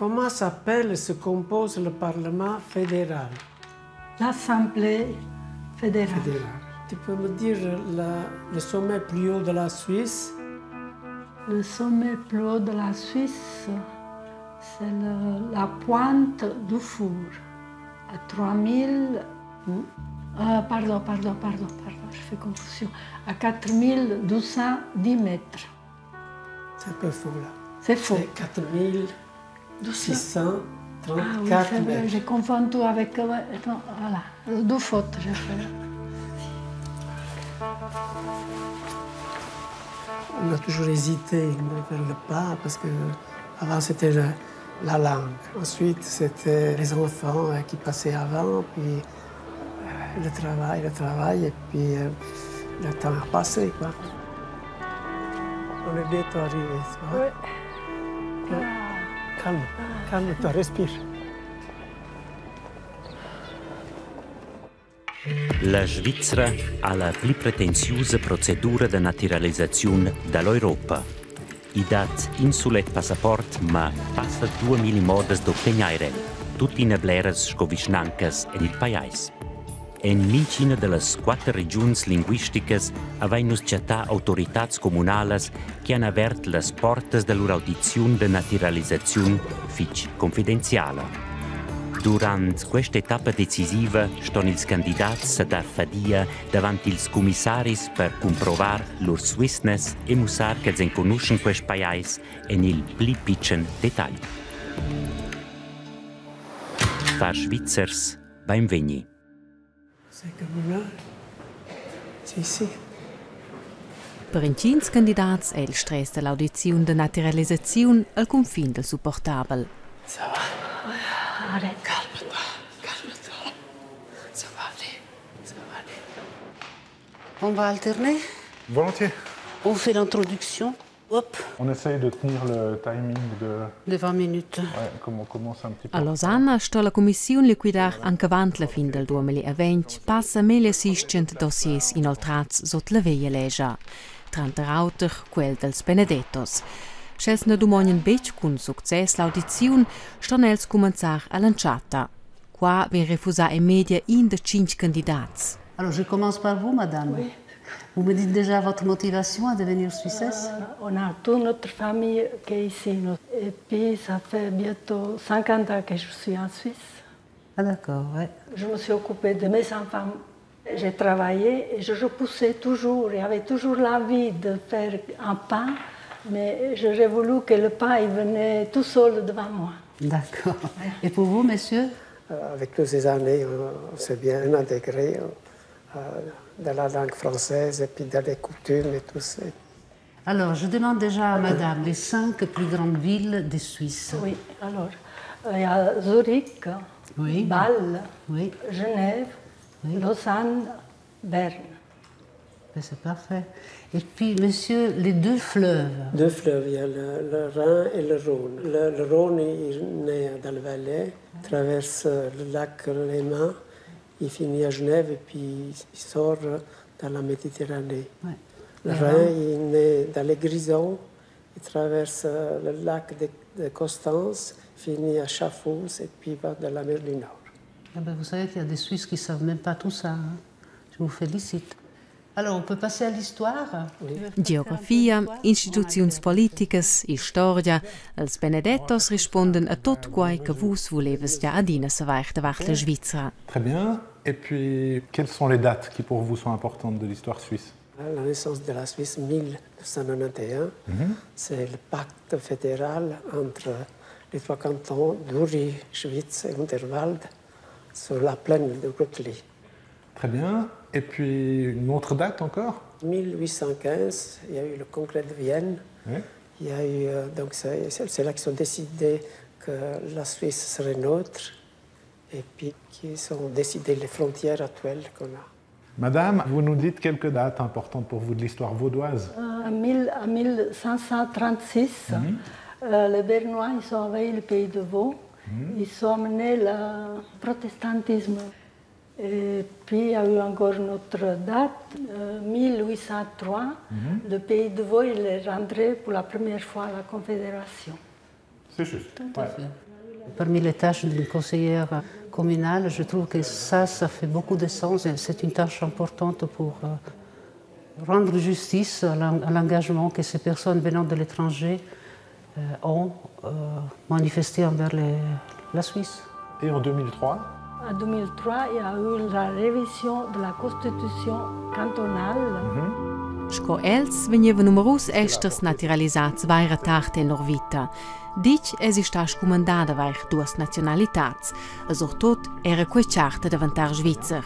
Comment s'appelle et se compose le Parlement fédéral? L'Assemblée fédérale. Fédéral. Tu peux me dire le sommet plus haut de la Suisse? Le sommet plus haut de la Suisse, c'est la pointe du Four, à 3000... Pardon, pardon, pardon, pardon, je fais confusion. À 4210 mètres. C'est un peu faux, là. C'est faux. C'est 4634 Ah oui, c'est vrai, mètres. j'ai confondu tout avec... Ouais, non, voilà, deux fautes, j'ai fait. On a toujours hésité à faire le pas parce que avant c'était la langue. Ensuite, c'était les enfants qui passaient avant, puis le travail, le travail, et puis le temps a passé, quoi. On est bientôt arrivé, tu vois. Oui. Ouais. Calme, calme-toi, respire. La Svizzera ha la pli pretensiusa procedura da naturalisaziun da l'Europa. I dat in sulet passaport, ma passa 2000 modas d'obtegnair el, tuttina bleras sco vischnancas en il pajais. En mintgina da las quatter regiuns linguisticas avain nus chattà autoritads communalas che han avert las portas da lur audiziun da naturalisaziun fitg confidenziala. Durant questa etappa decisiva ston ils candidats sa dar fadia davant ils commissaris per cumprovar lur Swissness e mussar ch'els enconuschan quest pajais en il pli pitschen detagl. Far Svizzers, bainvegni. C'est communal. C'est ici. Per intgins candidats è il stress da l'audiziun da naturalisaziun al cunfin dal supportabel. Ça va? Arrête. Calme-toi, calme-toi. Ça va aller, ça va aller. On va alterner? Volontiers. On fait l'introduction. Hop. On essaye de tenir le timing de... De 20 minutes. Ouais, comme on commence un petit peu. A Losanna sto la cumissiun liquidar anc avant la fin del 2020 passa meglio 600 dossiers inoltrats sot la veglia legia. Tranter auter quel dels Benedettos. Sch'els na dumognan betg cun success l'audiziun, ston els cumenzar a l'entschatta. Qua vegn refusà en media in da tschintg candidats. Alors je commence par vous, madame. Oui. Vous me dites déjà votre motivation à devenir Suissesse? On a toute notre famille qui est ici. Et puis, ça fait bientôt 50 ans que je suis en Suisse. Ah d'accord, ouais. Je me suis occupée de mes enfants. J'ai travaillé et je repoussais toujours. J'avais toujours l'envie de faire un pas, mais j'aurais voulu que le pas il venait tout seul devant moi. D'accord. Et pour vous, monsieur? Avec toutes ces années, on s'est bien intégré dans la langue française et puis dans les coutumes et tout ça. Alors, je demande déjà à madame les 5 plus grandes villes de Suisse. Oui, alors, il y a Zurich, Oui. Bâle, Oui. Genève, Oui. Lausanne, Berne. Ben, c'est parfait. Et puis, monsieur, les 2 fleuves. 2 fleuves, il y a le Rhin et le Rhône. Le Rhône, il naît dans le Valais, traverse le lac Léman, il finit à Genève et puis il sort dans la Méditerranée. Ouais. Le Le Rhin, Rhin. il naît dans les Grisons, il traverse le lac de Constance, finit à Schaffhouse et puis va dans la mer du Nord. Ah ben, vous savez qu'il y a des Suisses qui ne savent même pas tout ça. Hein. Je vous félicite. Alors, on peut passer à l'histoire? Oui. Geografia, instituziuns politicas, historia, els Benedettos risponden a tot quai che vus volevas già adina savair davart la Svizzera. Très bien. Et puis, quelles sont les dates qui pour vous sont importantes de l'histoire suisse? La naissance de la Suisse, 1991, c'est le pacte fédéral entre les 3 cantons d'Uri, Schwyz et Unterwald sur la plaine de Grütli. Très bien. Et puis, une autre date encore? 1815, il y a eu le congrès de Vienne. Oui. Il y a eu, donc c'est, c'est là qu'ils ont décidé que la Suisse serait neutre et puis qu'ils ont décidé les frontières actuelles qu'on a. Madame, vous nous dites quelques dates importantes pour vous de l'histoire vaudoise. En 1536, les Bernois ils ont envahi le pays de Vaud. Ils ont amené le protestantisme. Et puis il y a eu encore une autre date, 1803, le pays de Vaud il est rentré pour la première fois à la Confédération. C'est juste. Tout à fait. Parmi les tâches d'une conseillère communale, je trouve que ça fait beaucoup de sens et c'est une tâche importante pour rendre justice à l'engagement que ces personnes venant de l'étranger ont manifesté envers la Suisse. Et en 2003? En 2003, il y a eu la révision de la constitution cantonale. Sco els vegnevan numerus esters naturalisats vaira tard en lur vita. Ditg èsi stà scumandà d'avair duas naziunalitads, e surtut era quei charta daventar svizzer.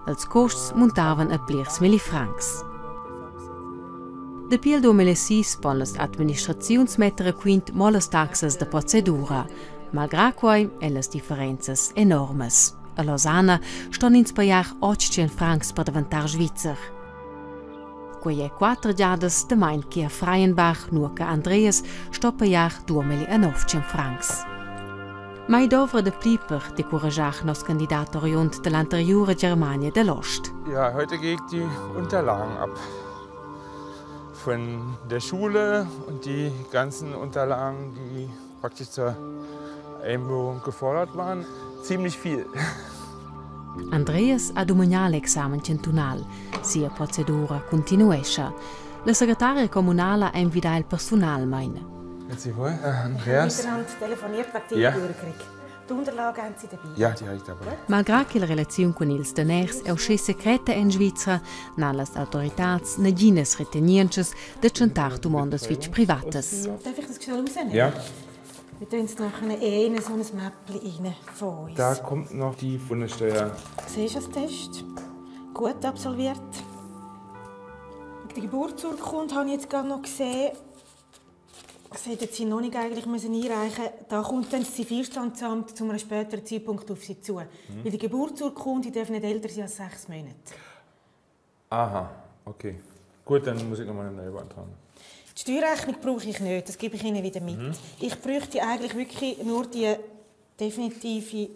Els custs muntavan a plirs milli francs. Dapi il 2006 pon las administraziuns metter a quint mo las taxas da procedura. Malgrà quai èn las differenzas enormas. A Losanna ston ins pajar 800 francs per daventar svizzer. Quei è 4 giadas damain che a Freienbach, nua che Andreas sto pajar 2900 francs. Ma i dovra dapli per decuragiar nos candidat oriund dall'anteriura Germania dell'Ost. Ja, heute gehe ich die Unterlagen ab. Von der Schule und die ganzen Unterlagen, die praktisch zur Einbürgerung gefordert waren. Ziemlich viel. Andreas ha dumagnà l'examen chantunal. Sia procedura continuescha. La segretaria comunala ha envidà el persunalmain. Grüezi wohl, Andreas. Ich habe telefoniert wegen der Einbürgerung. Die Unterlagen haben Sie dabei? Ja, die habe ich dabei. Malgrà che la relaziun cun ils daners è uschè secreta en Svizra, n'han las autoritads naginas retenientschas da tschentar dumondas fitg privatas. Darf ich das schnell rausnehmen? Ja. Wir tun es nachher eh in so ein Mäppchen rein von uns. Da kommt noch die Bundessteuer. Siehst du das Test? Gut absolviert. Die Geburtsurkunde habe ich jetzt gerade noch gesehen. Das hätten Sie noch nicht eigentlich müssen einreichen müssen. Da kommt dann das Zivilstandsamt zu einem späteren Zeitpunkt auf Sie zu. Weil die Geburtsurkunde, die darf nicht älter sein als 6 Monate. Aha, okay. Gut, dann muss ich noch mal eine neue beantragen. Die Steuerrechnung brauche ich nicht, das gebe ich Ihnen wieder mit. Ich bräuchte eigentlich wirklich nur die definitive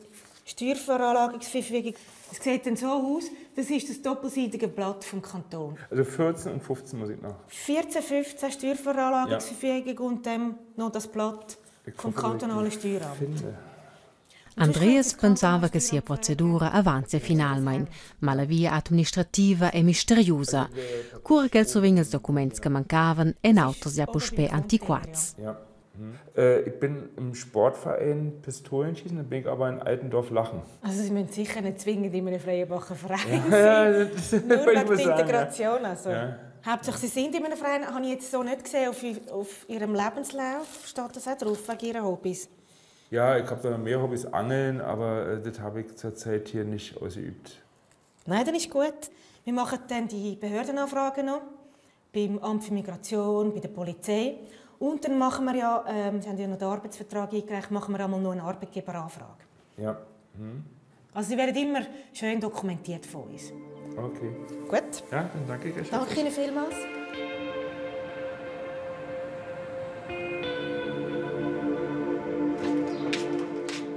Steuerveranlagungsverfügung. Es sieht dann so aus, das ist das doppelseitige Blatt vom Kanton. Also 14 und 15 muss ich noch. 14, 15 Steuerveranlagungsverfügung und dann noch das Blatt vom kantonalen Steueramt. Finde. Andreas pensava che sia procedura avanzia finalmain, ma la via administrativa è misteriosa. Cura che el survegn ils documents che mancavan, èn auters ja puspè antiquats. Ja. Ich bin im Sportverein Pistolenschießen, dann bin ich aber in Altendorf Lachen. Also Sie müssen sicher nicht zwingend in einem Freienbacher Verein Ja, sein. das Nur wollte ich wegen mal der sagen, ja. Integration. Also. Ja. Hauptsache, Sie sind in einem Verein, habe ich jetzt so nicht gesehen. Auf Ihrem Lebenslauf steht das auch drauf, wegen Ihren Hobbys. Ja, ich habe da noch mehr Hobbys, Angeln, aber das habe ich zurzeit hier nicht ausgeübt. Nein, dann ist gut. Wir machen dann die Behördenanfragen noch, beim Amt für Migration, bei der Polizei. Und dann machen wir ja, Sie haben ja noch den Arbeitsvertrag eingereicht, machen wir einmal noch eine Arbeitgeberanfrage. Ja. Also Sie werden immer schön dokumentiert von uns. Okay. Gut. Ja, dann danke ich euch. Danke Ihnen vielmals.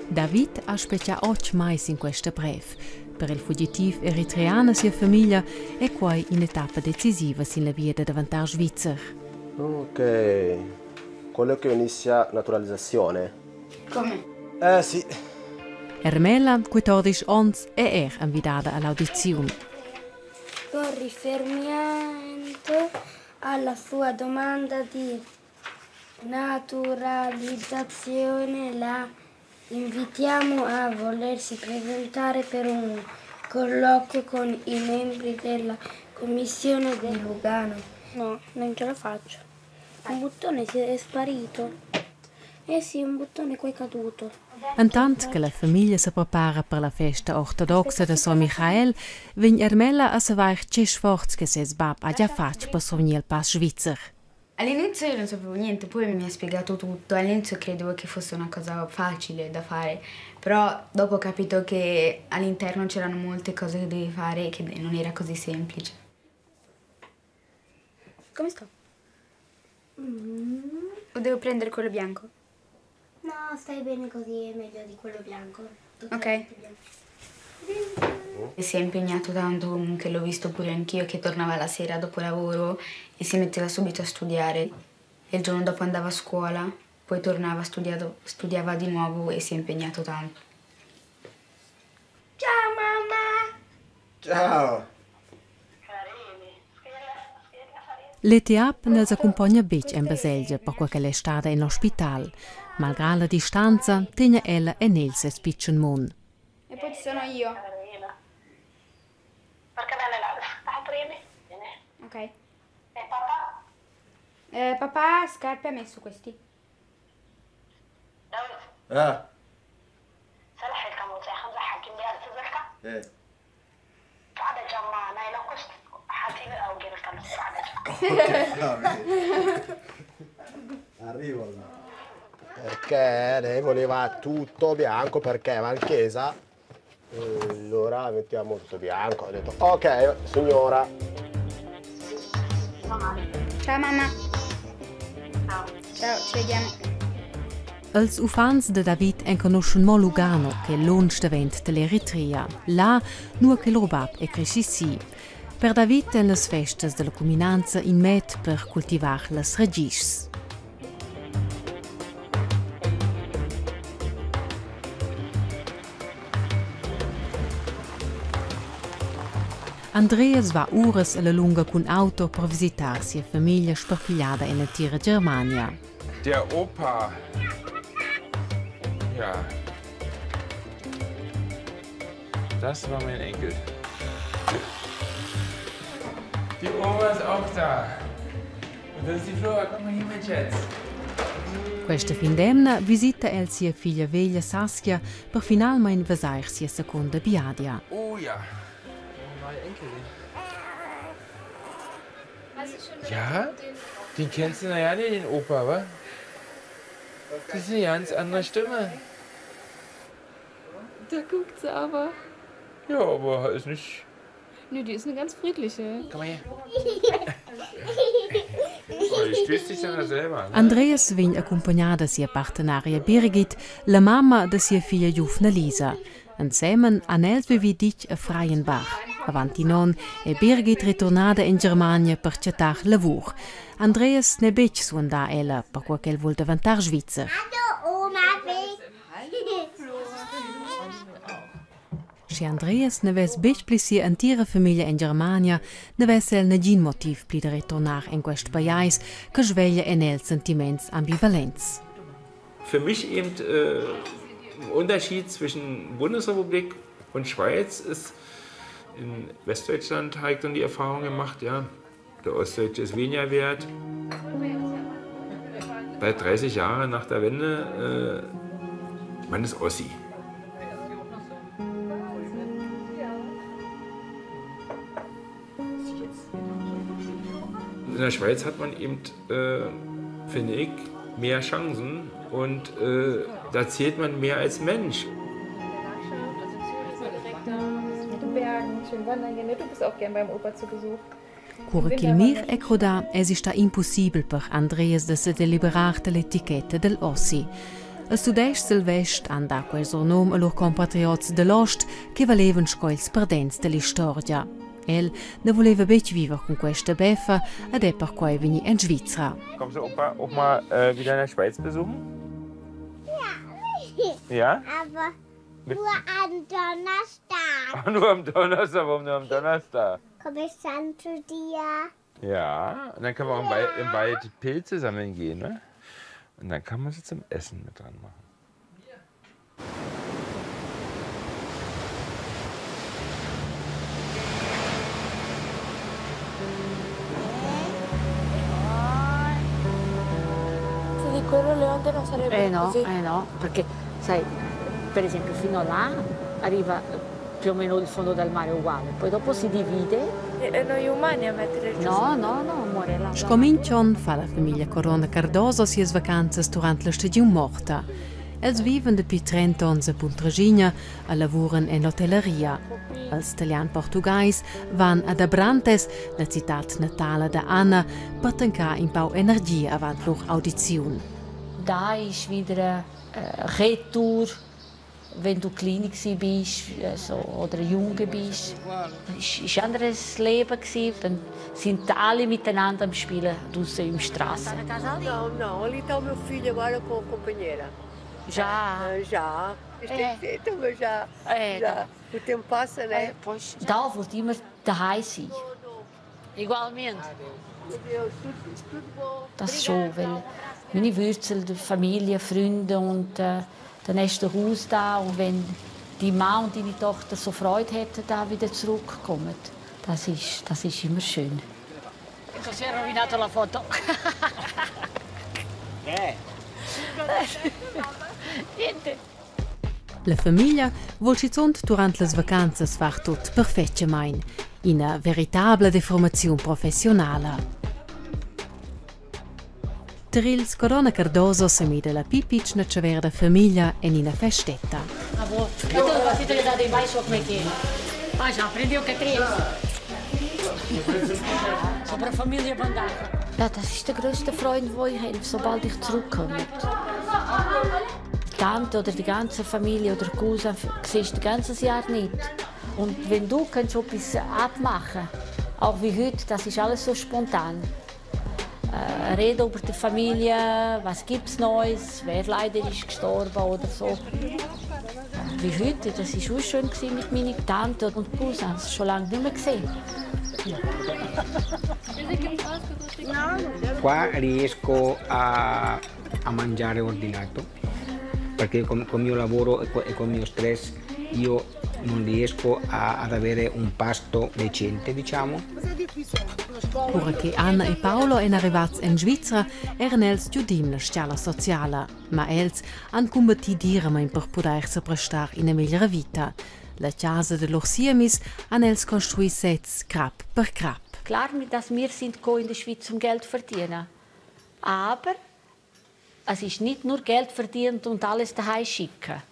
David ha spetgà 8 mais in questa brev. Per il fugitiv eritrean e sia famiglia è quai un'etappa decisiva sin la via da davantar svizzer. Ok, quello che inizia naturalizzazione. Come? Sì. Ermela, 14 onns, è er envidada all'audiziun. Con riferimento alla sua domanda di naturalizzazione, la invitiamo a volersi presentare per un colloquio con i membri della Commissione di Lugano. No, non ce la faccio. Un bottone si è sparito. Eh sì, un bottone qua è caduto. Intant che la famiglia si prepara per la festa ortodoxa de Son Michael, vegn Ermela a savair tge sforz che ses bab ha già fatg per survegnir il pass svizzer. All'inizio io non sapevo niente, poi mi ha spiegato tutto. All'inizio credevo che fosse una cosa facile da fare, però dopo ho capito che all'interno c'erano molte cose che dovevi fare e che non era così semplice. Come sto? O devo prendere quello bianco? No, stai bene così, è meglio di quello bianco. Tutto Ok. bianco. E si è impegnato tanto, comunque l'ho visto pure anch'io, che tornava la sera dopo lavoro e si metteva subito a studiare. E il giorno dopo andava a scuola. Poi tornava, studiato, studiava di nuovo e si è impegnato tanto. Ciao mamma! Ciao! L'ETAP n'els accumpogna betg en baselgia perquai ch'ella è stada en l'ospital. Malgrà la distanza tegna ella en egl ses pitschen mund. E poi ci sono io. Ok. E papà? Papà scarpe ha messo questi. Ah. Arrivo allora. Perché lei voleva tutto bianco perché va in chiesa. Allora mettiamo tutto bianco. Ho detto ok signora. Ciao mamma. Ciao, ci vediamo. Els uffants da David enconuschan mo Lugano, che è lunsch davent dall'Eritrea. Là, nua che lur bab è cresci si. Per David èn las festas dalla cuminanza in med per cultivar las ragischs. Andreas va uras alla lunga cun auto per visitar sia famiglia sparpigliada en l'entira Germania. Der Opa. Ja. Das war mein Enkel. Die Oma ist auch da. Und das ist die Flora. Komm mal hier, mein Schatz. Questa fin d'emna visita el sia figlia veglia Saskia per finalmain vesair sia secunda biadia. Oh ja. Neue Enkelin. Ja? Den kennst du ja nicht, den Opa, wa? Das ist eine ganz andere Stimme. Da guckt sie aber. Ja, aber ist nicht. Nö, die ist eine ganz friedliche. Komm mal her. Oh, die stößt sich dann selber. Ne? Andreas vegn accumpagnà da sia partenaria Birgit, la mamma da sia figlia giuvna Lisa. Ensemen han els vivì ditg a Freienbach. Avant in onn è Birgit returnada en Germania per chattar lavur. Andreas n'è betg suandà ella, perquai ch'el vul daventar Svizzer. Hallo Oma. Sche Andreas n'avess betg pli sia entira famiglia en Germania, n'avess el nagin motiv pli da returnar en quest pajais che sveglia en el sentiments ambivalents. Für mich eben äh, Unterschied zwischen Bundesrepublik und Schweiz ist, in Westdeutschland habe ich dann die Erfahrung gemacht, ja, der Ostdeutsche ist weniger wert. Bei 30 Jahren nach der Wende, äh, man ist Ossi. In der Schweiz hat man eben, äh, finde ich, mehr Chancen und äh, da zählt man mehr als Mensch. Cura ch'il mir è crodà, èsi stà impussibel per Andreas da sa deliberar da l'etichetta dal Ossi. Els Tudestgs dal vest han dà quel surnum a lur compatriots da l'ost che valevan sco ils perdents da l'istorgia. El na vuleva betg viver cun questa beffa ed è perquai vegnì en Svizra. Kommst du Opa auch mal äh, wieder in der Schweiz besuchen? Ja. Ja? Aber Mit nur am Donnerstag. Nur am Donnerstag, warum nur am Donnerstag? Komm ich dann zu dir? Ja, und dann können wir auch im Wald, im Wald Pilze sammeln gehen, ne? Und dann kann man sie zum Essen mit dran machen. Ti dico, il Leonte non sarebbe Eh no, così. eh no, perché sai, per esempio fino là arriva più o meno il fondo del mare uguale, poi dopo si divide. E noi umani a mettere il No, no, no, amore, la, Sco mintg'onn fa la famiglia Corona Cardoso sias vacanzas durant la stagiun morta. Els vivan dapi 30 onns a Puntraschigna e lavuran en l'hotelleria. Els talian-portugais van ad Abrantes, la citad natala da Anna, per tancar in pau energia avant lur audiziun. Da ist wieder äh, Retour. Wenn du klein bist also, oder jung bist, es war ein anderes Leben. Dann sind alle miteinander am Spielen draussen im Strasse. Não, não, ali está o meu filho agora com a companheira. Já? Já. Isto tem que ser, então, mas já. É. Já. O tempo passa, né? Da wollte immer daheim sein. Igualmente. Das schon, weil meine Wurzeln, die Familie, Freunde und dann ist das Haus da. Und wenn die Mann und deine Tochter so Freude hätten, da wieder zurückkommen, das ist immer schön. Si è rovinato la foto. Niente. La famiglia vuol schizunt durant las vacanzas far tut perfetgamain. Ina veritabla deformaziun professionala. Per ils Corona Cardoso se mida la pi pitschna tschavera da famiglia en ina festetta. Ah, já aprendeu que é três. Sobre a família Bandacha. Ja, das ist der grösste Freund, den ich habe, sobald ich zurückkomme. Die Tante oder die ganze Familie oder Cousin siehst du das ganze Jahr nicht. Und wenn du kannst etwas abmachen, auch wie heute, das ist alles so spontan. Reden über die Familie, was gibt's Neues, wer leider ist gestorben oder so. Wie heute, das war auch schön mit meinen Tanten und Cousins, schon lange nicht mehr gesehen. Qua riesco a mangiare ordinato, perché con il mio lavoro e con il mio stress io non riesco ad avere un pasto decente, diciamo. Cura che Anna e Paolo en arrivats en Svizzera eran els giudim la scala sociala, ma els han combatì diramain per poder se prestar ina megliera vita. La casa de lur siemis han els construì sez crap per crap. Klar, dass wir sind in der Schweiz um Geld verdienen. Aber es ist nicht nur Geld verdient und alles daheim schicken.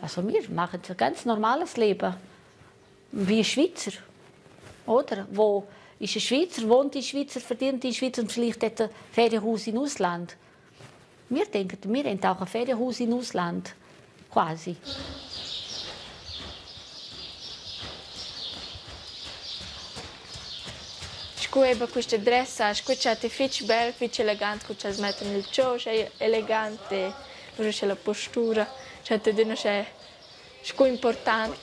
Also wir machen ein ganz normales Leben. Wie ein Schweizer. Oder? Wo ist ein Schweizer, wohnt in Schweizer, verdient in Schweizer und vielleicht hat ein Ferienhaus im Ausland. Wir denken, wir haben auch ein Ferienhaus im Ausland. Quasi. Scueba questa dressa, scucciate fitch bel, fitch elegante, cuccia smette nel ciò, c'è elegante, c'è la postura, c'è c'è scu important.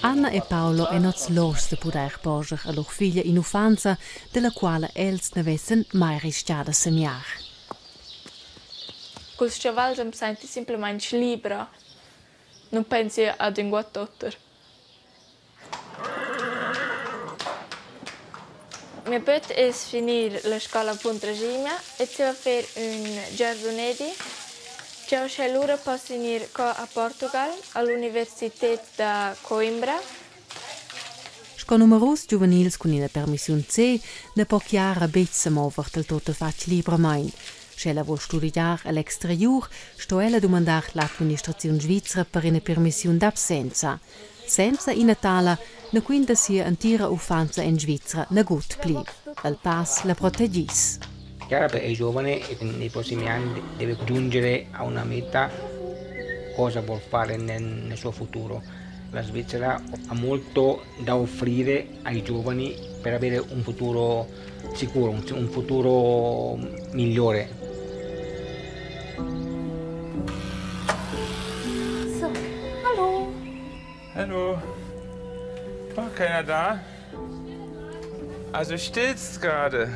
Anna e Paolo èn oz loschs da pudair porscher a lur figlia in'uffanza, della quala els n'avessen mai rischià da semiar. Culs chavals am senti simplamaing libra. Non pensi ad ünguott oter. Mio böt es finir la scola Puntraschigna e zieva fer ün giardunedi. Già uscè lura poss gnir co a Portugal all'Università da Coimbra. Sco numerus giuvenils cun ina permissiun C na po Chiara betg sa mover dal tuttafatg libramain. Sch'ella vul studegiar a l'exteriur, sto ella dumandar l'administraziun svizra per ina permissiun d'absenza. Senza ina tala na quinta sia entira uffanza en Svizra nagut pli. El pass la protegis. Chiara è giovane e nei prossimi anni deve giungere a una meta, cosa vuol fare nel suo futuro. La Svizzera ha molto da offrire ai giovani per avere un futuro sicuro, un futuro migliore. So, hallo. Hallo. War keiner da? Also stillst gerade.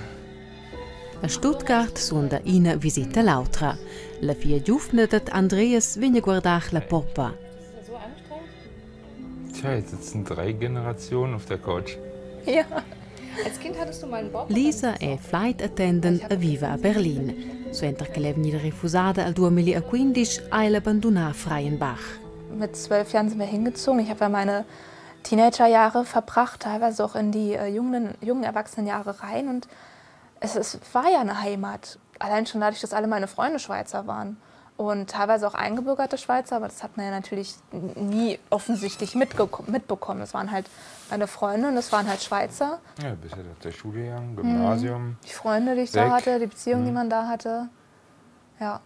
A Stuttgart suonda ina visita l'autra. La figlia giuvna dad Andreas vegn a guardar la poppa. Tja, jetzt sitzen 3 Generationen auf der Couch. Ja. Als Kind hattest du mal einen Bob. Lisa è flight attendant e viva a Berlin. Suenter che l'è vegnida refusada al 2015 ha ella abbandonà Freienbach. Mit 12 Jahren sind wir hingezogen. Ich habe ja meine Teenagerjahre verbracht, teilweise auch in die jungen Erwachsenenjahre rein. Und es war ja eine Heimat. Allein schon dadurch, dass alle meine Freunde Schweizer waren. Und teilweise auch eingebürgerte Schweizer, aber das hat man ja natürlich nie offensichtlich mitbekommen. Es waren halt meine Freunde und es waren halt Schweizer. Ja, bist ja auf der Schule gegangen, Gymnasium. Die Freunde, die ich da Weg. hatte, die Beziehung, die man da hatte. Ja.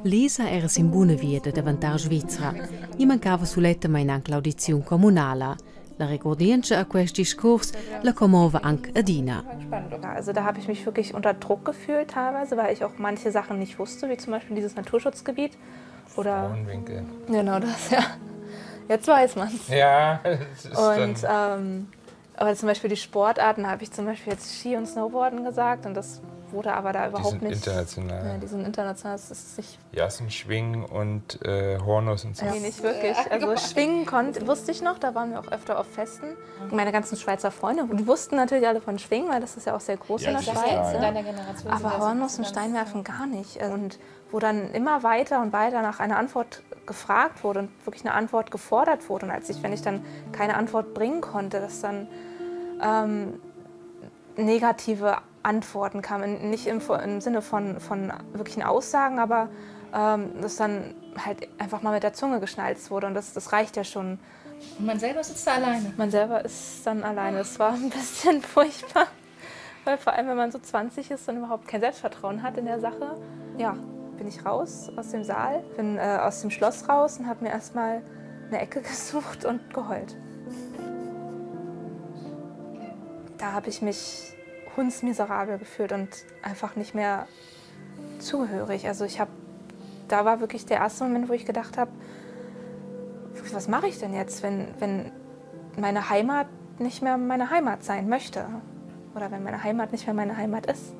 Lisa era sin buna via da daventar Svizra. I mancava sulettamain anc l'audiziun communala. La regurdientscha a quest discurs la commova anc adina. Also da habe ich mich wirklich unter Druck gefühlt teilweise, weil ich auch manche Sachen nicht wusste, wie zum Beispiel dieses Naturschutzgebiet. Oder Frauenwinkel. Genau das, ja. Jetzt weiß man's. Ja, das ist Und dann aber zum Beispiel die Sportarten habe ich zum Beispiel jetzt Ski und Snowboarden gesagt und das wurde aber da Die überhaupt sind nicht. international. Ja, die sind international. Das ist nicht Jassenschwingen und Hornuss und so. Nee, nicht wirklich. Also schwingen konnte, wusste ich noch, da waren wir auch öfter auf Festen. Meine ganzen Schweizer Freunde, die wussten natürlich alle von Schwingen, weil das ist ja auch sehr groß Ja, in der das ist Schweiz. klar, ne? ja. Deiner Generation sind Aber das so Hornuss und ganz- Steinwerfen gar nicht. Und wo dann immer weiter und weiter nach einer Antwort gefragt wurde und wirklich eine Antwort gefordert wurde. Und als ich, wenn ich dann keine Antwort bringen konnte, dass dann negative Antworten kamen. Nicht im Sinne von wirklichen Aussagen, aber dass dann halt einfach mal mit der Zunge geschnalzt wurde. Und das reicht ja schon. Und man selber sitzt da alleine? Man selber ist dann alleine. Es war ein bisschen furchtbar, weil vor allem, wenn man so 20 ist und überhaupt kein Selbstvertrauen hat in der Sache. Ja, bin ich raus aus dem Saal, bin aus dem Schloss raus und hab mir erstmal eine Ecke gesucht und geheult. Da hab ich mich hundsmiserabel gefühlt und einfach nicht mehr zugehörig. Also ich hab, da war wirklich der erste Moment, wo ich gedacht hab, was mache ich denn jetzt, wenn meine Heimat nicht mehr meine Heimat sein möchte? Oder wenn meine Heimat nicht mehr meine Heimat ist.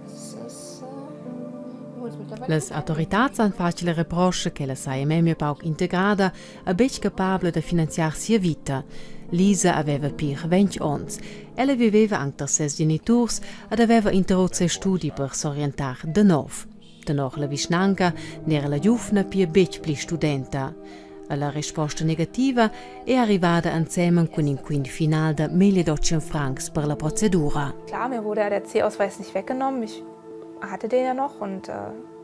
Das ist mittlerweile Las autoritads han fatg la reproscha ch'ella saja memia pauc integrada e betg capabla da finanziar sia vita. Lisa aveva pir 20 onns. Ella viveva anc tar ses geniturs ed aveva interrut ses studi per s'orientar da nov. Tenor la vischnanca n'era la giuvna pia betg pli studenta. E la risposta negativa è arrivada ensemen cun in quint final da 1800 francs per la procedura. Klar, mir wurde ja der C-Ausweis nicht weggenommen. Ich hatte den ja noch und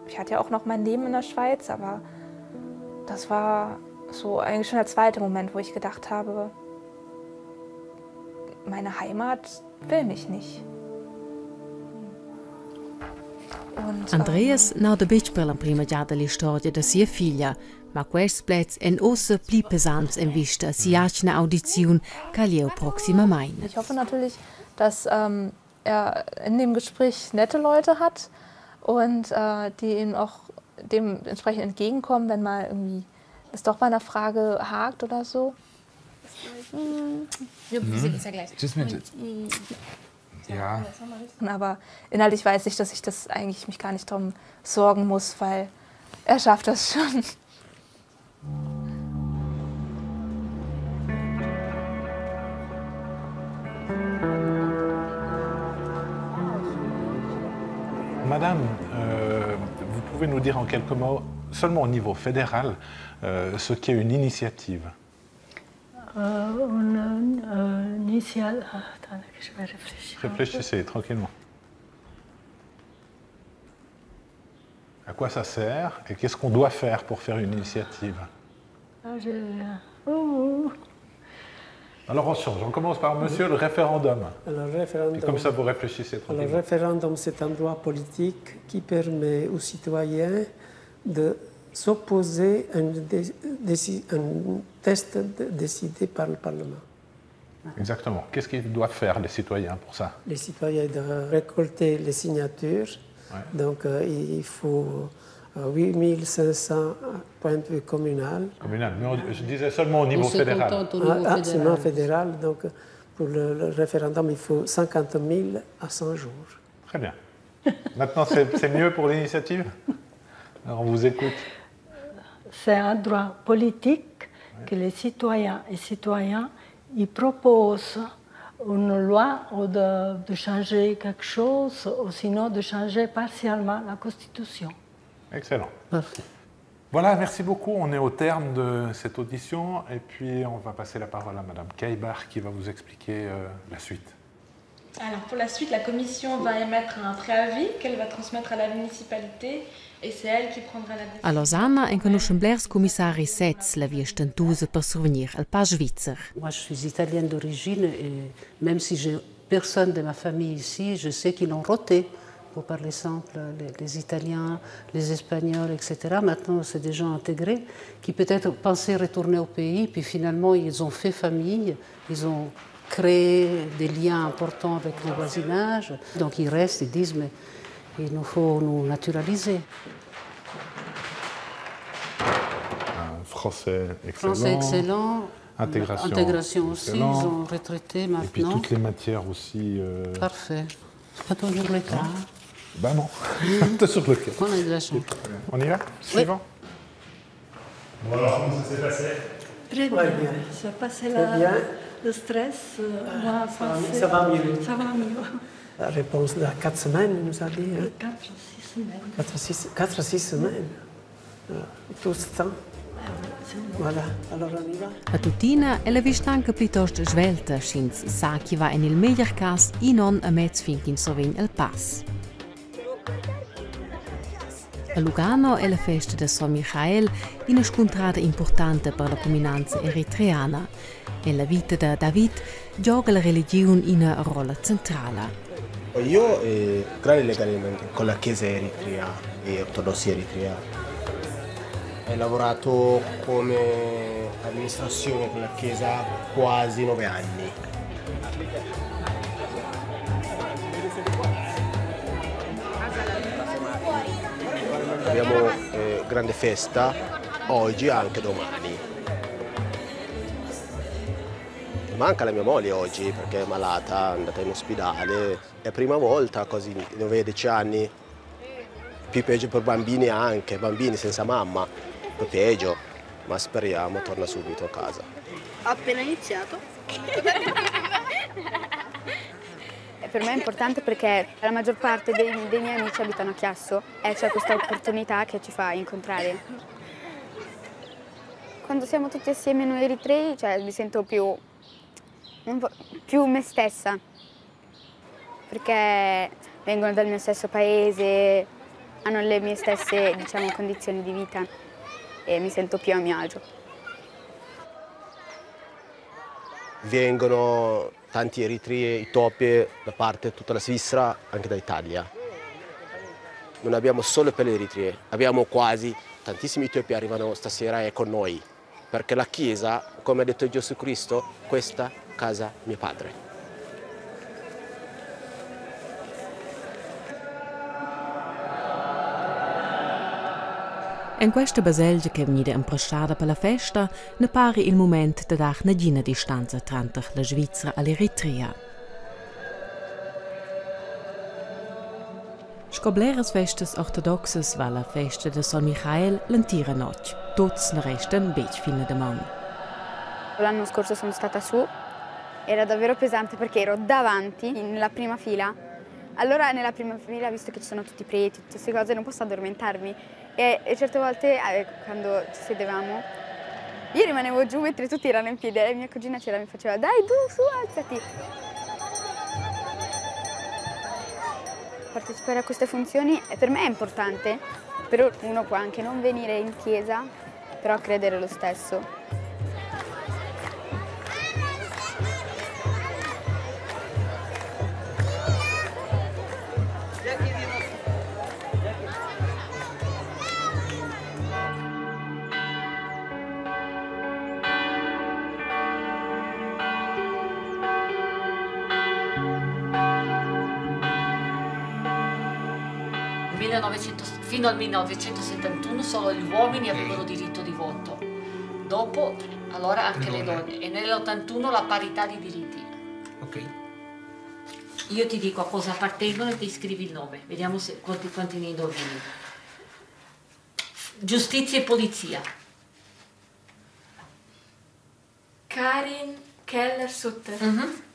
ich hatte ja auch noch mein Leben in der Schweiz, aber das war so eigentlich schon der zweite Moment, wo ich gedacht habe, meine Heimat will mich nicht. Und Andreas n'auda betg per l'emprima giada l'istoria da sia figlia, ma quests pleds èn ussa pli pesants en vista a sia atgna audiziun ch'ha lieu proximamain. Ich hoffe natürlich, dass er in dem Gespräch nette Leute hat und die ihm auch dementsprechend entgegenkommen, wenn mal irgendwie es doch bei einer Frage hakt oder so. Ja, wir sehen uns ja gleich. Tschüss, Mensch. Ja. Aber inhaltlich weiß ich, dass ich das eigentlich mich gar nicht drum sorgen muss, weil er schafft das schon. Madame, vous pouvez nous dire en quelques mots, seulement au niveau fédéral, ce qu'est une initiative? Une initiale. Ah, attendez que je vais réfléchir un peu. Réfléchissez tranquillement. À quoi ça sert et qu'est-ce qu'on doit faire pour faire une initiative? Ah, je... Oh, oh. Alors on change, on commence par monsieur le référendum. Alors, le référendum. Et comme ça vous réfléchissez Alors, le tranquillement. référendum, c'est un droit politique qui permet aux citoyens de s'opposer à un test décidé par le Parlement. Exactement. Qu'est-ce qu'ils doivent faire, les citoyens, pour ça? Les citoyens doivent récolter les signatures. Donc, il faut 8500 points de vue communal. Communal, mais je disais seulement au niveau On se fédéral. contente au niveau Ah, ah, seulement fédéral. fédéral. Donc, pour le référendum, il faut 50 000 à 100 jours. Très bien. Maintenant, c'est mieux pour l'initiative? Alors, on vous écoute. C'est un droit politique que les citoyens et citoyennes ils proposent une loi ou de changer quelque chose, ou sinon de changer partiellement la Constitution. Excellent. Parfait. Voilà, merci beaucoup. On est au terme de cette audition et puis on va passer la parole à Madame Caillebach qui va vous expliquer la suite. Alors pour la suite, la commission va émettre un préavis qu'elle va transmettre à la municipalité et c'est elle qui prendra la décision. A Losanna enconuschan blers commissaris sezs la via stentusa per survegnir al pass svizzer. Moi, je suis italienne d'origine et même si j'ai personne de ma famille ici, je sais qu'ils l'ont roté Pour parler simple, les Italiens, les Espagnols, etc. Maintenant, c'est des gens intégrés qui peut-être pensaient retourner au pays, puis finalement, ils ont fait famille, ils ont créé des liens importants avec le voisinage. Donc, ils restent, ils disent, mais il nous faut nous naturaliser. Français excellent. Français excellent. Intégration, Intégration aussi, excellent. Ils ont retraité maintenant. Et puis toutes les matières aussi. Parfait. C'est pas toujours le cas. Ben non, c'est toujours le cas. On a de la chance. On y va? Suivant. Bon alors, comment ça s'est passé? Très bien. Ouais, bien. Ça passait Très bien. Le stress, moi, Ça va mieux. Ça va mieux. La réponse de 4 semaines, il nous a dit. Hein? 4 ou 6 semaines. 4 à 6 semaines. Tout ce temps. Voilà, allora on y va. A tuttina è la vischnanca piuttosto svelta, sch'ins sa chi va en il meglier cas in on a mez fin ch'ins survegn il pass. A Lugano è la festa de San Michael una scontrata importante per la comunanza eritreana. Nella vita da David gioca la religione una ruolo centrale. Io ho grande legame con la Chiesa eritrea e ortodossi eritrea. Ho lavorato come amministrazione con la Chiesa quasi 9 anni. Abbiamo grande festa oggi e anche domani. Manca la mia moglie oggi perché è malata, è andata in ospedale. È la prima volta, quasi 9-10 anni. Più peggio per bambini anche, bambini senza mamma, più peggio, ma speriamo torna subito a casa. Ho appena iniziato. Per me è importante perché la maggior parte dei miei amici abitano a Chiasso e c'è questa opportunità che ci fa incontrare. Quando siamo tutti assieme noi eritrei, cioè, mi sento più me stessa, perché vengono dal mio stesso paese, hanno le mie stesse, diciamo, condizioni di vita e mi sento più a mio agio. Vengono tanti eritrei, etiopi da parte di tutta la Svizzera, anche dall'Italia. Non abbiamo solo per le eritree, abbiamo quasi tantissimi etiopi arrivano stasera e con noi, perché la Chiesa, come ha detto Gesù Cristo, questa casa mio padre. In questa baselgia che è venuta impresciata per la festa, ne pare il momento di dare una distanza tra la Svizzera e l'Eritrea. Scobleras festas ortodoxas va la festa de San Michael l'intera notte. Tutti ne restano bec fino a domani. L'anno scorso sono stata su, era davvero pesante perché ero davanti, nella prima fila. Allora nella prima fila, visto che ci sono tutti i preti, tutte queste cose, non posso addormentarmi. E certe volte, quando ci sedevamo, io rimanevo giù mentre tutti erano in piedi e mia cugina c'era e mi faceva «Dai, tu, su, alzati!». Partecipare a queste funzioni per me è importante, però uno può anche non venire in chiesa, però credere lo stesso. Fino al 1971 solo gli uomini avevano diritto di voto, dopo allora anche le donne, e nell'81 la parità di diritti. Ok. Io ti dico a cosa appartengono e ti scrivi il nome, vediamo se, quanti ne indovini. Giustizia e polizia. Karin Keller-Sutter.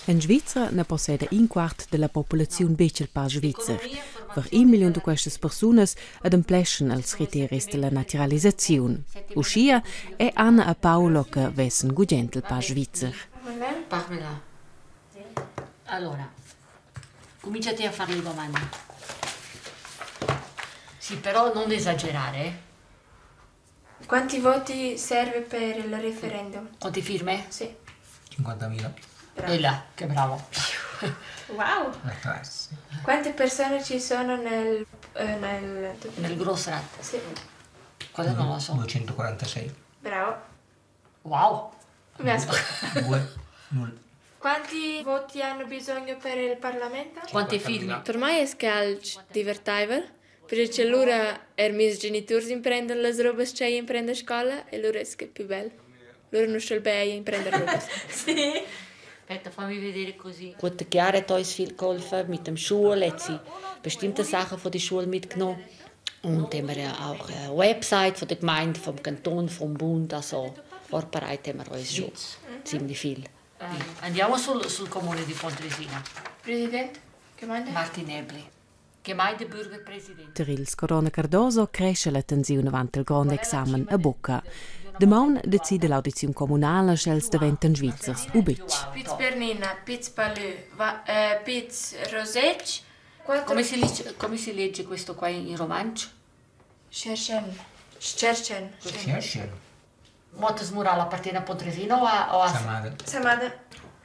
In Svizzera ne posseda un quart della popolazione betg il pass svizzer. Per 1 milione di queste persone adempleschen als criteris della naturalizzazione. Uscia è Anna e Paolo che vessen gugent il pass svizzer. Parmela. Allora, cominciate a fare le domande. Sì, però non esagerare. Quanti voti serve per il referendum? Quante firme? Sì. 50.000. E là, che bravo. Wow! La classe. Quante persone ci sono nel... Eh, nel, nel Grossrat? Sì. Quello non lo so. 246. Bravo. Wow! Mi ascolto. 2, 0. Quanti voti hanno bisogno per il Parlamento? Quante firme? Per mai es que alch divertaivel, perche lura er meis geniturs imprendan las robas ch'ei imprend a scoula e lura es que pü bel. Lura nu sta'l be eir imprender robas. Sì. Aspetta, fammi vedere così. Gut, der Chiara hat uns viel geholfen mit dem Schule, hat sie bestimmte Sachen von der Schule mitgenommen. Und haben wir ja auch eine Website von der Gemeinde, vom Kanton, vom Bund, also vorbereitet haben wir uns schon ziemlich viel. Andiamo sul, sul comune di Pontresina. President, Gemeinde? Martin Ebli. Gemeindebürgerpräsident. Tar ils Corona Cardoso cresce la tensiun avant il grond examen a bocca. Damaun decide l'audiziun communala sch'els daventan Svizzers u betg. Piz Bernina, Piz Palü, va, eh, Piz Rosec. Come si, legge, come si legge questo qua in romancio? Scherchen. Scherchen. Scherchen. Mottes Mural appartiene a Pontresina o a, o a... Samaden. Samaden.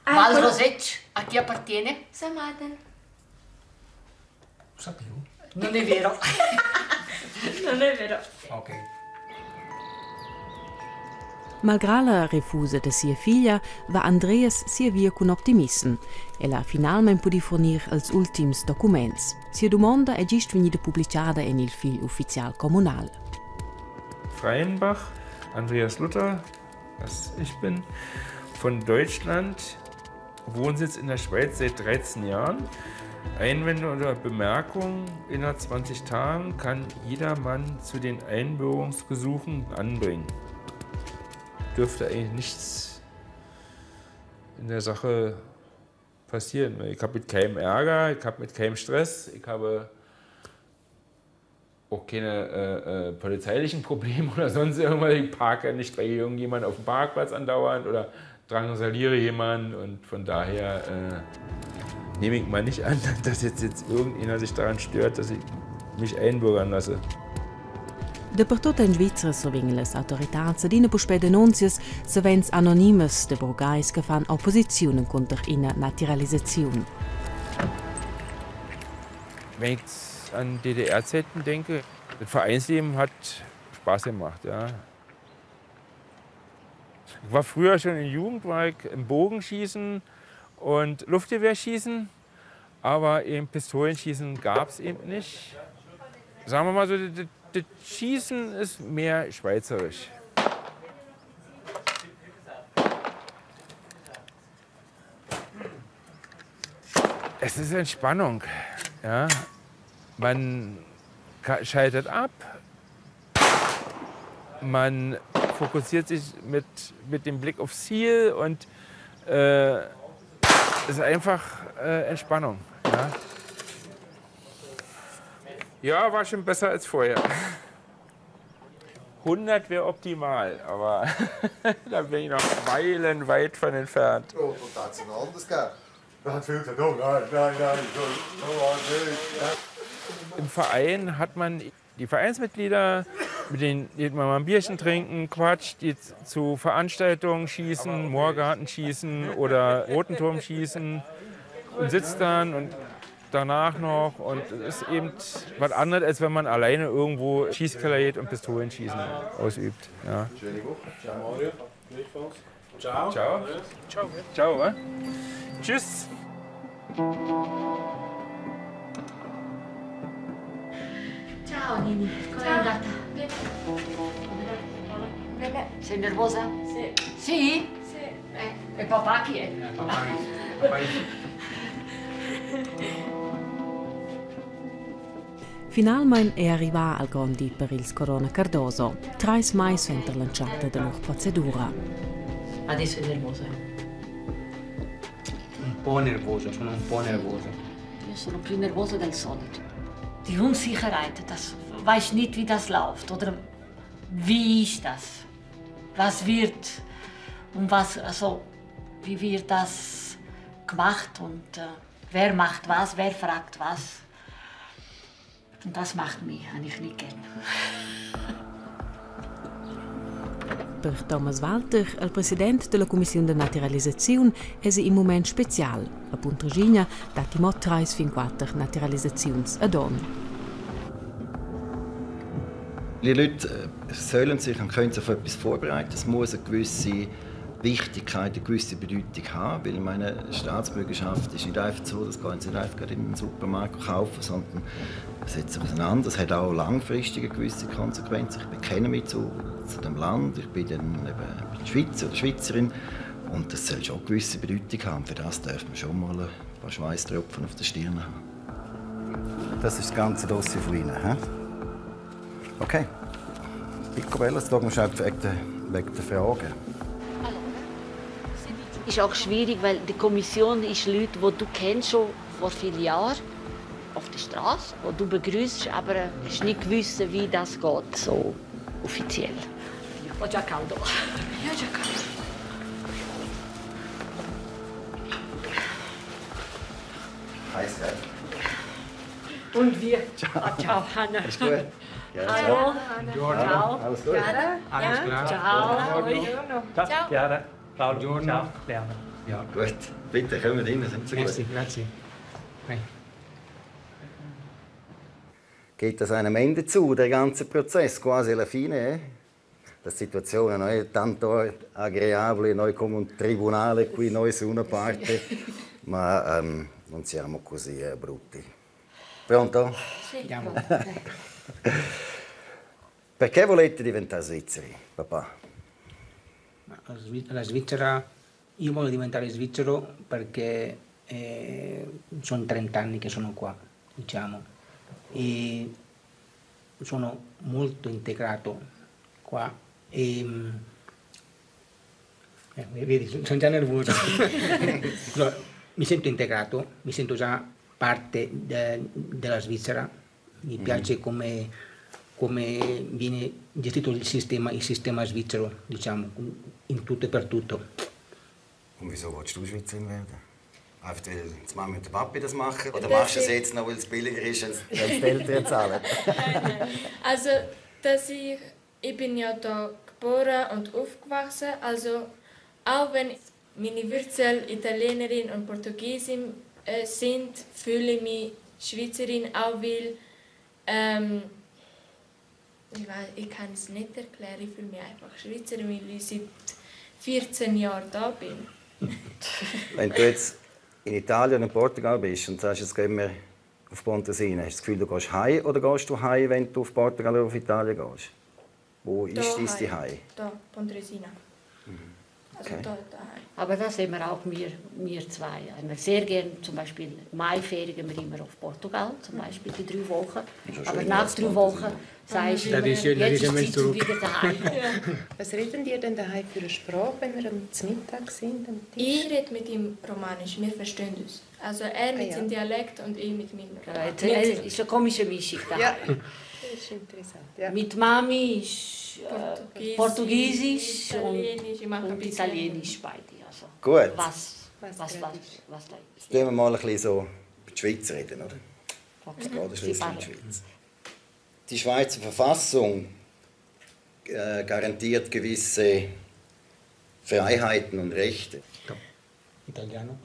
Ah, Val quello... Rosec a chi appartiene? Samaden. Lo sapevo. Non è vero. Non è vero. Ok. Malgrà la refusa da sia figlia va Andreas sia via cun optimissem. El ha finalmain pudì furnir els ultims documents. Sia dumonda è gist vegnida publitgada en il figl uffizial communal. Freienbach, Andreas Luther, was ich bin, von Deutschland, Wohnsitz in der Schweiz seit 13 Jahren. Einwände oder Bemerkungen innerhalb 20 Tagen kann jedermann zu den Einbürgerungsgesuchen anbringen. Dürfte eigentlich nichts in der Sache passieren. Ich habe mit keinem Ärger, ich habe mit keinem Stress, ich habe auch keine äh, äh, polizeilichen Probleme oder sonst irgendwas. Ich parke nicht bei irgendjemandem auf dem Parkplatz andauernd oder drangsaliere jemanden und von daher äh, nehme ich mal nicht an, dass jetzt, jetzt irgendjemand sich daran stört, dass ich mich einbürgern lasse. Dapertut en Svizra survegnan las autoritads adina puspè denunzias, savens anonimas, da burgais che fan opposiziun encunter ina natiralisaziun. Wenn ich an DDR-Zeiten denke, das Vereinsleben hat Spaß gemacht. Ja. Ich war früher schon in Jugend, war ich im Bogenschießen und Luftgewehrschießen, aber eben Pistolenschießen gab es eben nicht. Sagen wir mal so, das, das Schießen ist mehr schweizerisch. Es ist Entspannung. Ja. Man schaltet ab, man fokussiert sich mit, mit dem Blick aufs Ziel und äh, es ist einfach äh, Entspannung. Ja. ja, war schon besser als vorher. 100 wäre optimal, aber da bin ich noch meilenweit von entfernt. Oh, und da hat es noch anders gegeben. Da hat viele gesagt, oh nein, nein, nein, so, so nicht. Im Verein hat man die Vereinsmitglieder, mit denen geht man mal ein Bierchen trinken, quatscht, die zu Veranstaltungen schießen, Moorgarten schießen oder Rotenturm schießen und sitzt dann und danach noch. Und es ist eben was anderes, als wenn man alleine irgendwo Schießkeller geht und Pistolenschießen ausübt. Ja. Schöne Woche. Ciao, Mario. Ciao. Ciao. Ciao. Ciao. Wa? Tschüss. Ciao Nini, come è andata? Bene. Bene. Sei nervosa? Sì. Sì? Sì. Eh, e papà chi è? Papà. Papà. Finalmain è arrivà al grond di per ils Corona Cardoso, trais mais suenter l'entschatta da lur procedura. Adesso è nervosa. Un po' nervoso, sono un po' nervoso. Io sono più nervosa del solito. Die Unsicherheit, das weiß nicht, wie das läuft oder wie ist das? Was wird und was, also wie wird das gemacht und äh, wer macht was, wer fragt was. Und das macht mich eigentlich nicht gern. Per Thomas Walter, il president della Commissiun de naturalisaziun, es in mument special. A Puntraschigna datti mo trais fin quatter naturalisaziuns ad onn. Die Leute sollen sich und können sich auf etwas vorbereiten. Es muss eine gewisse Wichtigkeit, eine gewisse Bedeutung haben, weil meine Staatsbürgerschaft ist nicht einfach so, das gehen Sie nicht einfach in den Supermarkt kaufen, sondern das setzt sich auseinander. Das hat auch langfristig eine gewisse Konsequenz. Ich bekenne mich zu, zu dem Land, ich bin dann eben Schweizer oder Schweizerin und das soll schon eine gewisse Bedeutung haben. Für das darf man schon mal ein paar Schweißtropfen auf der Stirn haben. Das ist das ganze Dossier von Ihnen, he? Okay. Picobello, jetzt schauen wir schnell wegen der, wegen der Fragen. Ist auch schwierig, weil die Kommission ist Leute, die du kennst schon vor vielen Jahren auf der Straße, wo du begrüßt, aber es ist nicht gewusst, wie das geht so offiziell. Ho già caldo. Ja, già caldo. Heiß, gell? Und wir. Ciao. Ah, ciao, Hanna. Ist gut. Hallo. Ciao. Alles gut? Alles klar. Ciao. Ciao. Chiara. Paolo. Ciao. Leana. Ja. Gut. Bitte, kommen wir rein. Sind Sie Merci, gut? grazie. Geht das einem Ende zu, der ganze Prozess, quasi alla fine? Eh? La situazione non è tanto agreabile, noi come un tribunale qui, noi su una parte, ma non siamo così brutti. Pronto? Sì. Andiamo. Perché volete diventare svizzeri, papà? La Svizzera, io voglio diventare svizzero perché sono 30 anni che sono qua, diciamo, e sono molto integrato qua e vedi, sono già nervoso. No, mi sento integrato, mi sento già parte della Svizzera, mi piace come viene gestito il sistema svizzero, diciamo, in tutto e per tutto. Und wieso willst du Schweizerin werden? Einfach weil die Mami und der Papi das machen? Oder Das machst du es ist- jetzt noch, weil es billiger ist, wenn es die Eltern zahlen? Nein, nein. Also, dass ich bin ja da geboren und aufgewachsen, also auch wenn meine Wurzeln Italienerin und Portugiesin sind, fühle ich mich Schweizerin, auch weil ich weiß, ich kann es nicht erklären, ich fühle mich einfach Schweizerin, weil ich seit 14 Jahren da bin. Wenn du jetzt in Italien und Portugal bist und sagst, jetzt gehen wir auf Pontresina, hast du das Gefühl, du gehst heim oder gehst du heim, wenn du auf Portugal oder auf Italien gehst? Wo ist dein Zuhause? Da, Pontresina. Also Okay. da, daheim. Aber das sind wir auch, wir zwei. Wir sehr gerne, zum Beispiel Maiferien wir immer auf Portugal, zum Beispiel die 3 Wochen. Ist ja Aber schön, nach dass 3 Pontresina. Wochen sagst du Das immer, ist schön, das jetzt ist ist immer Zeit zum zurück. wieder daheim. Was reden die denn daheim für eine Sprache, wenn wir am Mittag sind? Am Tisch? Ich rede mit ihm Romanisch, wir verstehen uns. Also er mit Ah, ja. seinem Dialekt und ich mit meinem Ja, Romanisch. jetzt, es ist eine komische Mischung daheim. Ja, das ist interessant. Ja. Mit Mami ist Portugiesisch, Portugiesisch Italienisch, ich mache und ein bisschen. Italienisch beide. Also, Gut. Was, Was was, gerade was, ist. was da ist. Jetzt tun wir mal ein bisschen so über die Schweiz reden, oder? Es geht ja Sie schliesslich um die fahren. Schweiz. Die Schweizer Verfassung garantiert gewisse Freiheiten und Rechte. Italiano.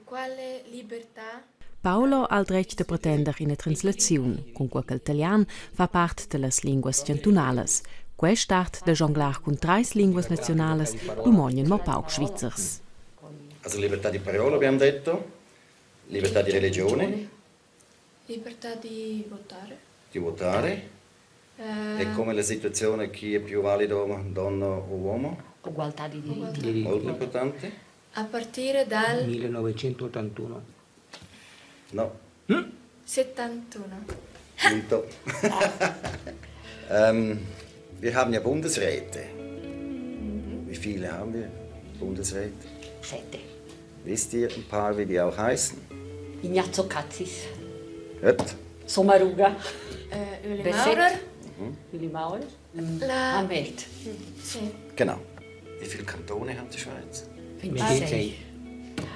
Quale libertà? Paolo ha il dretg da pretender ina translaziun, cunquai che il italian fa part da las linguas chantunalas. Quest'art da jonglar cun trais linguas nazionalas dumognan mo pauc Svizzers. Also libertà di parola abbiamo detto, libertà di religione, Libertà di votare. di votare. E come la situazione chi è più valido, donna o uomo? Ugualità di diritti. Diritti. Molto importante. A partire dal 1981. No, 71. punto. Wir haben ja Bundesräte. Wie viele haben wir Bundesräte? 7. Wisst ihr ein paar, wie die auch heißen? Ignazio Cassis, Gut. Sommaruga, Ueli Berset. Maurer. Ueli Maurer, La- Amherd. Sì. Genau. Wie viele Kantone hat die Schweiz? 26.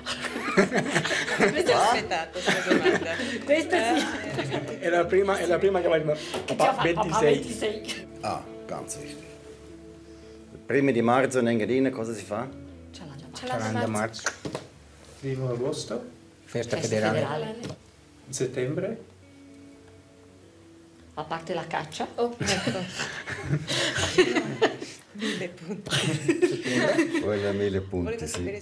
Questa è aspettata, questa domanda. Questa sì. È la prima, è la prima che va papà, 26. 26. Ah, ganz wichtig. Primi di marzo in Engadina cosa si fa? Chalanda marzo. Primo agosto. Festa, Festa federale. Federale. Settembre. A parte la caccia. Oh, ecco. Mille punti. Quella mille punti, sì.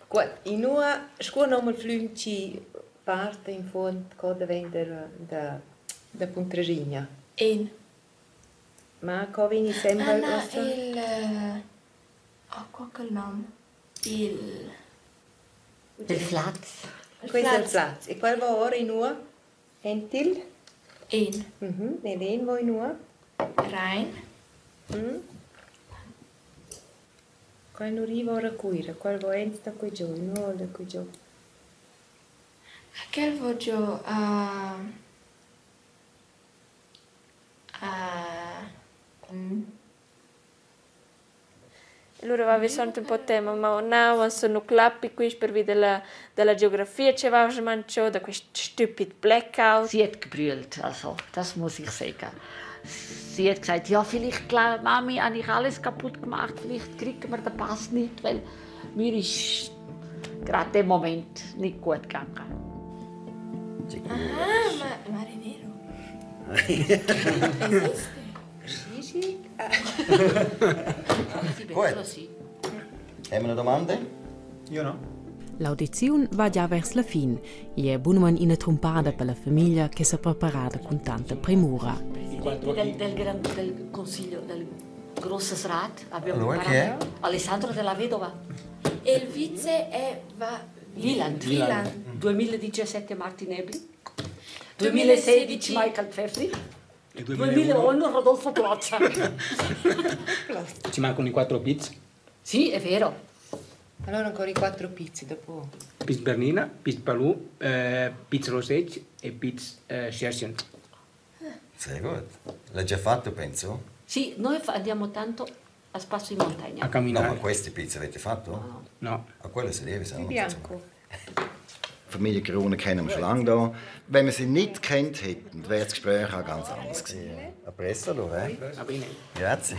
Gut, in ua scu nom il flüm chi parte in fuond co davent da da Puntraschigna. En. Ma co vegni sempre Ah, na, uossa? il... Oh, qua quel nom? Il... Il Flaz. Questo è il Flaz. E qual va ora in ua? Entil? En. E l'en va in ua? Rhein. Qual nu riva ora a Cuira? Qual va ent da qui giù? In ua o da qui giù? Aquel va giù a... a... Allora avevo sempre un po' tema, ma no, sono clappi qui per via della, della geografia che avevo smancio, da questo stupid blackout. Sie hat gebrüllt, also, das muss ich sagen. Sie hat gesagt, ja, vielleicht, Mami, habe ich alles kaputt gemacht, vielleicht kriegen wir den Pass nicht, weil mir ist gerade im Moment nicht gut gegangen. Ah, ma marinero. Esiste? Sì, sì. Gut. Haben wir noch domande? Io no. L'audiziun va già vers la fin e è bunamain ina trumpada per la famiglia che s'è preparada con tanta premura. Del Consiglio, del Grosses Rat abbiamo Allora, chi è? Alessandro della Vedova. E il vice è va... Wieland. Wieland. 2017 Martin Ebli. 2016 Michael Pfeffri. E 2001 Rodolfo Plozza. Ci mancano i quattro pizzi. Sì, è vero. Allora ancora i quattro pizzi dopo. Piz Bernina, Piz Palù, Piz Rosec e Piz Scherchen. Sehr gut. L'hai già fatto, penso? Sì, noi andiamo tanto a spasso in montagna. A camminare. No, ma questi pizzi avete fatto? No. A quello si deve, se no Il non bianco. Familie Krone kennen wir schon lange da. Wenn wir sie nicht kennt hätten, wäre das Gespräch auch ganz anders gewesen. A presto allora, eh? Va bene. Grazie.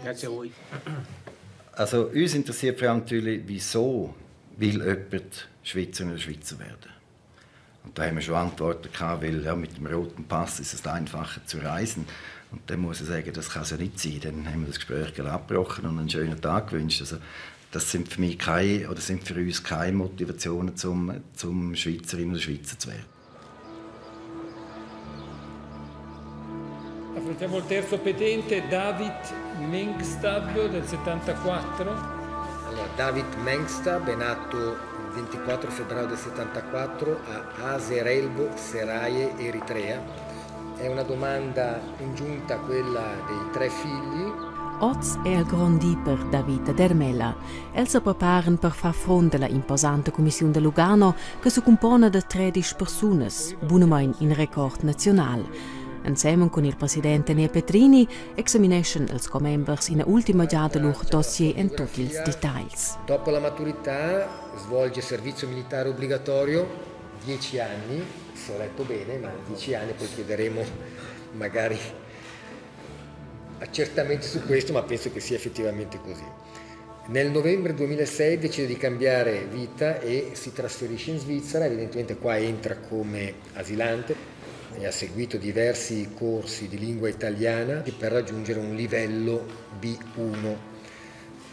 Grazie a voi. Also uns interessiert vor allem natürlich, wieso will jemand Schweizerin oder Schweizer werden? Und da haben wir schon Antworten gehabt, weil ja, mit dem roten Pass ist es einfacher zu reisen. Und dann muss ich sagen, das kann es ja nicht sein. Dann haben wir das Gespräch gerade abgebrochen und einen schönen Tag gewünscht. Also, das sind für mich keine, oder sind für uns keine Motivationen, zum Schweizerin oder Schweizer zu werden. Affrontiamo il terzo petente, David Mengstab del 74. Allora, David Mengstab è nato il 24 febbraio del 74 a Aserelbo, Seraye, Eritrea. È una domanda congiunta a quella dei tre figli. Oz è il grond di per David ed Ermela. Els sa preparan per far front alla imposante commissiun de Lugano che si compone da 13 persunas, bunamain in record nazional. Insieme con il presidente Enea Petrini examineschan els commembers ina ultima giada lur dossier en tutti ils details. Dopo la maturità svolge servizio militare obbligatorio, 10 anni, se ho letto bene, ma 10 anni, poi chiederemo magari accertamenti su questo, ma penso che sia effettivamente così. Nel novembre 2006 decide di cambiare vita e si trasferisce in Svizzera, evidentemente qua entra come asilante e ha seguito diversi corsi di lingua italiana per raggiungere un livello B1.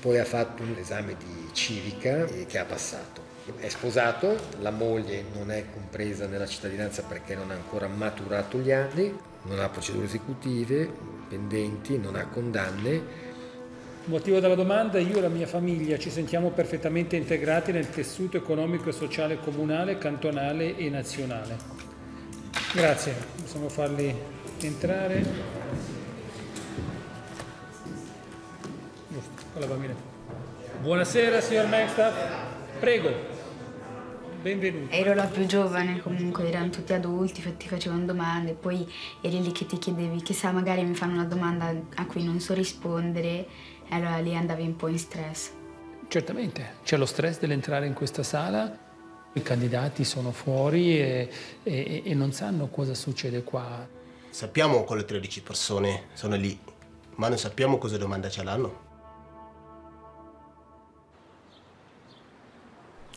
Poi ha fatto un esame di civica che ha passato. È sposato, la moglie non è compresa nella cittadinanza perché non ha ancora maturato gli anni, non ha procedure esecutive pendenti, non ha condanne. Motivo della domanda, io e la mia famiglia ci sentiamo perfettamente integrati nel tessuto economico e sociale comunale, cantonale e nazionale. Grazie, possiamo farli entrare. Giusto, quella va bene. Buonasera signor Mengstaff, prego, benvenuto. Ero la più giovane, comunque erano tutti adulti, ti facevano domande, poi eri lì che ti chiedevi, chissà, magari mi fanno una domanda a cui non so rispondere, e allora lì andavi un po' in stress. Certamente, c'è lo stress dell'entrare in questa sala, i candidati sono fuori e, e, e non sanno cosa succede qua. Sappiamo quelle 13 persone sono lì, ma non sappiamo cosa domanda ce l'hanno.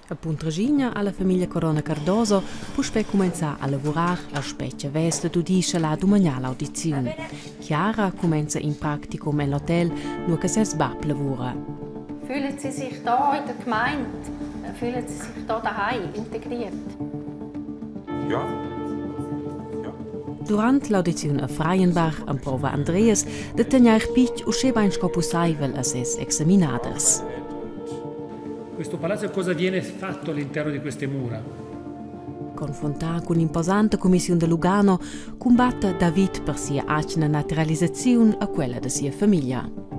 A Puntraschigna ha la famiglia Corona Cardoso puspè cumenzà a lavurar a spetga vess da dudir sch'ella ha dumagnà l'audiziun. Chiara cumenza in practicum en l'hotel, nua che ses bab lavura. Fühlen Sie sich da in der Gemeinde, fühlen Sie sich da daheim integriert? Ja. Durant l'audiziun a Freienbach emprova Andreas da tegnair pitg uschè bain sco pussaivel a ses examinaders. Questo palazzo cosa viene fatto all'interno di queste mura? Confrontà cun l'imposanta cumissiun da Lugano cumbatta David per sia atgna naturalisaziun a quella da sia famiglia.